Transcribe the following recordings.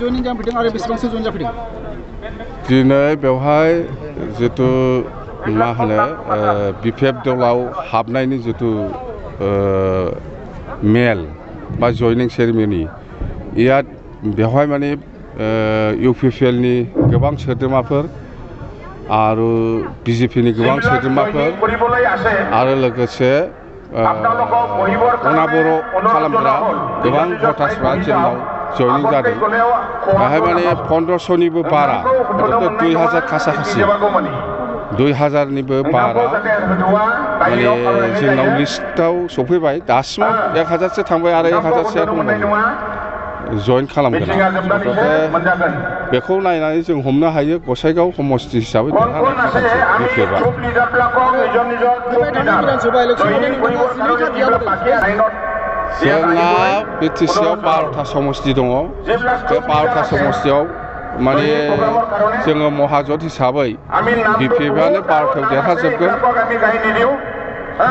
जयनिं जाफैदों आरो बेसेबांसो जयन जाफैदों? दिनै बेवहाय जितु मा होनो बिपिएफ दलाव हाबनायनि जितु मेल बा जयनिं सेरेमनि इयाद बेवहाय माने इउपिपिएलनि गोबां सोद्रोमाफोर आरो बिजेपिनि गोबां सोद्रोमाफोर आरो लोगोसे अनाबर खालामग्रा गोबां भटार्सफ्रा जोंनाव जयनिं जादों। बेहाय माने 1500निबो बारा 2000 खासाखासि 2000निबो बारा माने जोंनाव लिस्टआव सफैबाय। दासिमाव 1000सो थांबाय आरो 1000सोआ दंबावो जयन खालामगोन। बेखौ नायनानै जों हमनो हायो गसाइगाव समस्ति हिसाबै जोंना बिटिसिआव 12टा समस्ति दङ। बे 12टा समस्तियाव माने जोङो महाजोत हिसाबै बिपिएफआनो 12टायाव देरहाजोबगोन।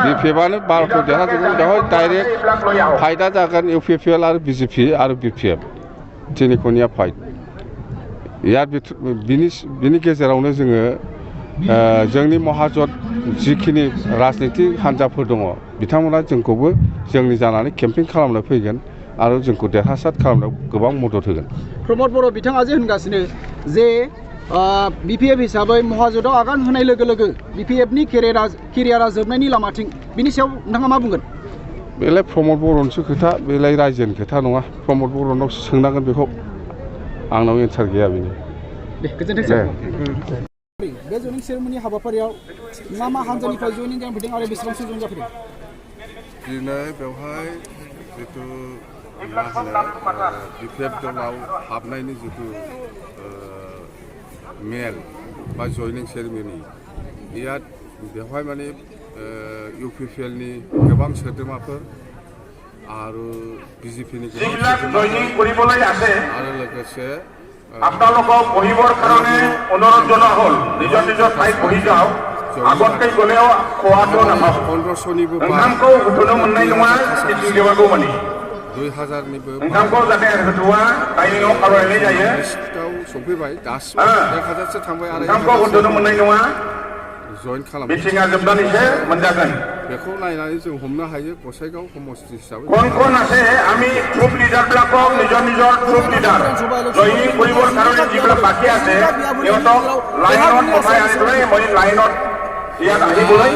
बिपिएफआनो 12टायाव देरहाजोबगोन। बेवहाय डाइरेक्ट फाइटआ जागोन इउपिपिएल आरो बिजेपि आरो बिपिएफ तिनिखनिया फाइट। बिनि गेजेरावनो जोङो जोंनि महाजोत जिखिनि राजनितिक हान्जाफोर दङ बिथांमोना जोंखौबो जोंनि जानानै केम्पिं खालामनो फैगोन आरो जोंखौ देरहासार खालामनायाव गोबां मदद होगोन। प्रमद बर' बिथाङा जे होनगासिनो जे बिपिएफ हिसाबै महाजोतआव आगान होनाय लोगो लोगो बिपिएफनि केरियारा जोबनायनि लामाथिं बिनि सायाव नोंथाङा मा बुंगोन? बेलाय प्रमद बर'निसो खोथा, बेलाय रायजोनि खोथा नङा। प्रमद बर'नाव सोंनांगोन बेखौ, आंनाव एन्सार गैया बेनि। दे गोजोनथों सार। बे जयनिं सेरेमनि हाबाफारियाव मा मा हान्जानिफ्राय जयनिं जाफैदों आरो बेसेबांसो जयन जाफैदों? दिनै बेवहाय जितु मा होनो बिपिएफ दलाव हाबनायनि जितु मेल बा जयनिं सेरेमनि इयाद बेवहाय माने इउपिपिएलनि गोबां सोद्रोमाफोर आरो बिजेपिनि गोबां सोद्रोमाफोर आरो लोगोसे আপোনালোকক বহিবৰ কাৰণে অনুৰোধ জনোৱা হ'ল। নিজৰ নিজৰ ঠাইত বহি যাওক। আগতকৈ গ'লেও খোৱাটো নাপাব। 1500निबो ओंखामखौ होथ'नो मोननाय नङा मिटिं जोबागौ मानि। 2000निबो ओंखामखौ जाहाथे होथ'वा डाइनिंआव खावलायनाय जायो। लिस्टआव सफैबाय। दासिमाव 1000सो थांबाय आरो ओंखामखौ होथ'नो मोननाय नङा। जयन खालामगोन। मिटिंआ जोबनानैसो मोनजागोन। बेखौ नायनानै जों हमनो हायो गसाइगाव समस्ति हिसाबै কোন কোন আছে আমি গ্ৰুপ লিডাৰবিলাকক নিজৰ নিজৰ গ্ৰুপ লিডাৰ জয়নিং কৰিবৰ কাৰণে যিবিলাক বাকী আছে সিহঁতক লাইনত পঠাই আনিবলৈ মই লাইনত ইয়াত আহিবলৈ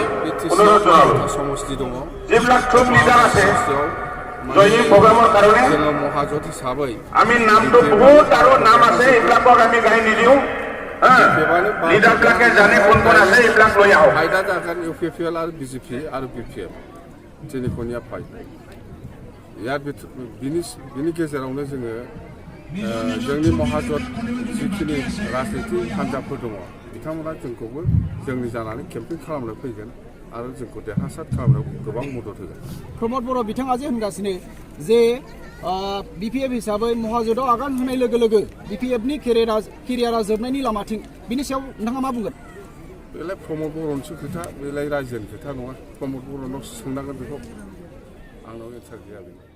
অনুৰোধ জনালোঁ। সমষ্টি দङ যিবিলাক গ্ৰুপ লিডাৰ আছে জয়নিং প্ৰগ্ৰামৰ কাৰণে जोङो महाजोत हिसाबै আমি নামটো বহুত আৰু নাম আছে এইবিলাকক আমি গাই নিদিওঁ। লিডাৰবিলাকে জানে কোন কোন আছে এইবিলাক লৈ আহক। फाइटआ जागोन इउपिपिएल आरो बिजेपि आरो बिपिएफ तिनिखनिया फाइट। बिनि गेजेरावनो जोङो जोंनि महाजोत जिखिनि राजनितिक हान्जाफोर दङ बिथांमोना जोंखौबो जोंनि जानानै केम्पिं खालामनो फैगोन आरो जोंखौ देरहासार खालामनायाव गोबां मदद होगोन। प्रमद बर' बिथाङा जे होनगासिनो जे बिपिएफ हिसाबै महाजोतआव आगान होनाय लोगो लोगो बिपिएफनि केरियारा जोबनायनि लामाथिं बिनि सायाव नोंथाङा मा बुंगोन? बेलाय प्रमद बर'निसो खोथा, बेलाय रायजोनि खोथा नङा। प्रमद बर'नाव सोंनांगोन बेखौ, आंनाव एन्सार गैया बेनि।